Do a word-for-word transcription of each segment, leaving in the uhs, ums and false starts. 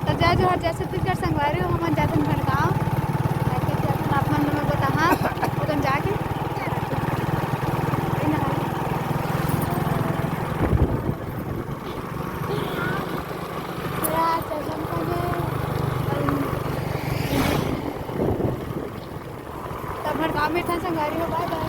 त जय जोहार, जय छत्तीसगढ़ संगवारी हो, हमन जाथन भटगांव। जाके जाथन, आप मन ल मैं बताहा, ओदन जाके। त भटगांव में ठन संगवारी हो, बाय बाय।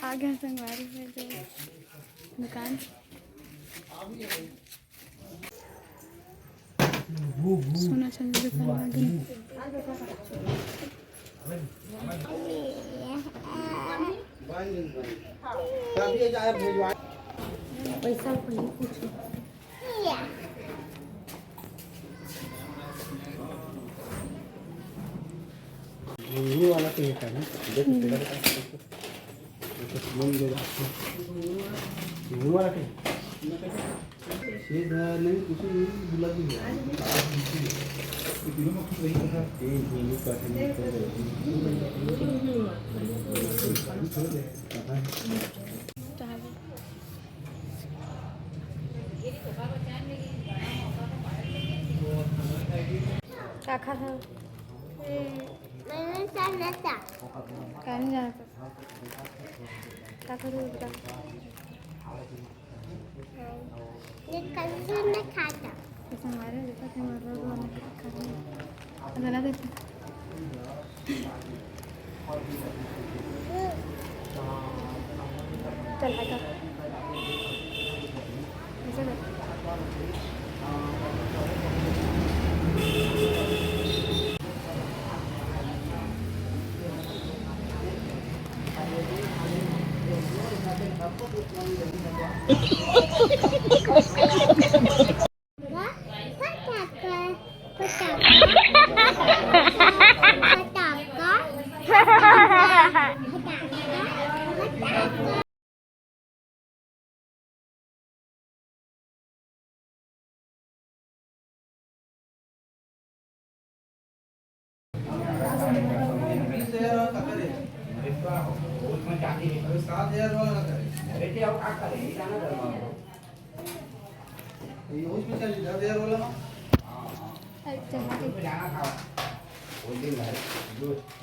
आ गए संगवारी है जो दुकान। सोना चांदी दुकान आ गए। पैसा पहले पूछो। घुंघरू वाला तो ये है ना, देख, हम्म। तेरा बता, देख, घुंघरू वाला तो ये। ये नहीं, कुछ नहीं, बुला भी है। ये घुंघरू का है, नहीं, कर दे। का खात हव? मैंने समोसा। का नहीं जानत? का खात हव बेटा? ये कल से मैं खाता। तो संगवारी देखत हे, मैं रोज वाला खाना बना देती। चल, हाय कर। ऐसे कर। अच्छा, ठीक।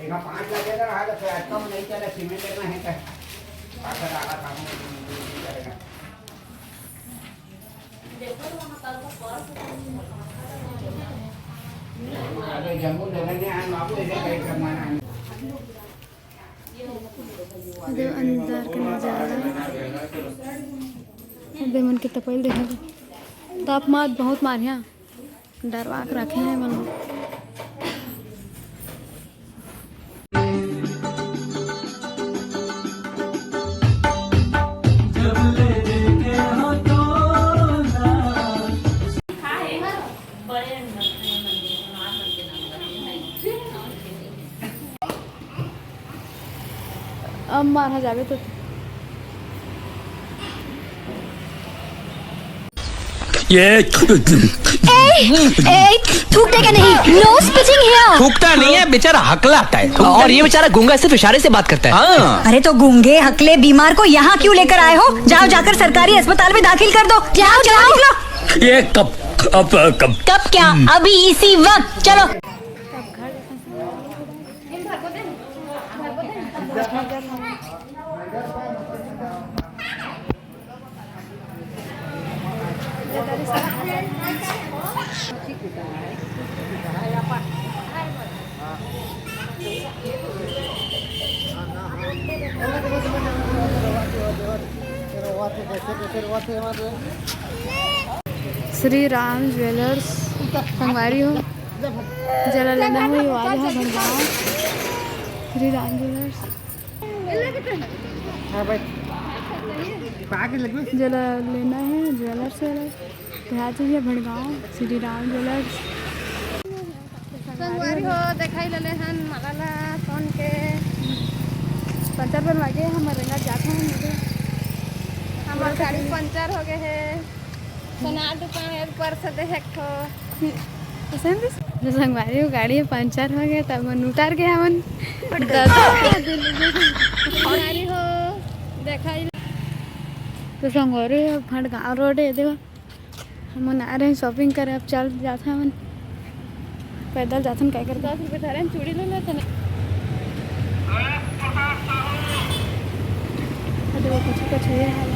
एक पाँच लाख के अगर आ, तो फिर अटका में नहीं चला, सीमेंट लेना है क्या? पाँच लाख का काम नहीं करेगा। अरे जम्मू लेने आए, बाबू, इधर कहीं करना है। दे अंदर के नजारा। दे मन के तपैल देखा। तापमान बहुत मारिया। डरवा के रखे हैं मन। अब मारा जावे तो ये ए, ए, थूकते क्या नहीं? No spitting here। थूकता नहीं है, बेचारा हकलाता है। और ये बेचारा गूंगा सिर्फ इशारे से बात करता है। हाँ। अरे तो गूंगे, हकले, बीमार को यहाँ क्यों लेकर आए हो? जाओ, जाकर सरकारी अस्पताल में दाखिल कर दो। जाओ, जाओ, निकलो। ये कब, अब कब? कब क्या? अभी इसी वक्त। चलो। श्री राम ज्वेलर्स संगवारी हो। जेला लेना होही, वो आ जाओ भड़गांव श्री राम ज्वेलर्स। हाँ भाई। जेला लेना हे ज्वेलर्स वाला, तो आ जाइए भड़गांव श्री राम ज्वेलर्स। संगवारी हो, देखाई लेले हन माला ला सोन के। पंचर बनवा के हमर रेंगा जात हन। हमर गाड़ी पंचर हो गए हे। सोनार दुकान एक पर से देख एक ठो। पसंद है? तो संगवारी हो, गाड़ी पंचर हो गए, तब मन उतार के हमन। संगवारी हो, देखाई। तो संगवारी हो, भड़गांव रोड है, देखो। हमन आ रहे हैं shopping करे, अब चल जात हन हमन। पैदल जाथन, काय करबो? दस रुपये धरे हन, चूड़ी ले लेथन। अरे वो कुछ कुछ ये है।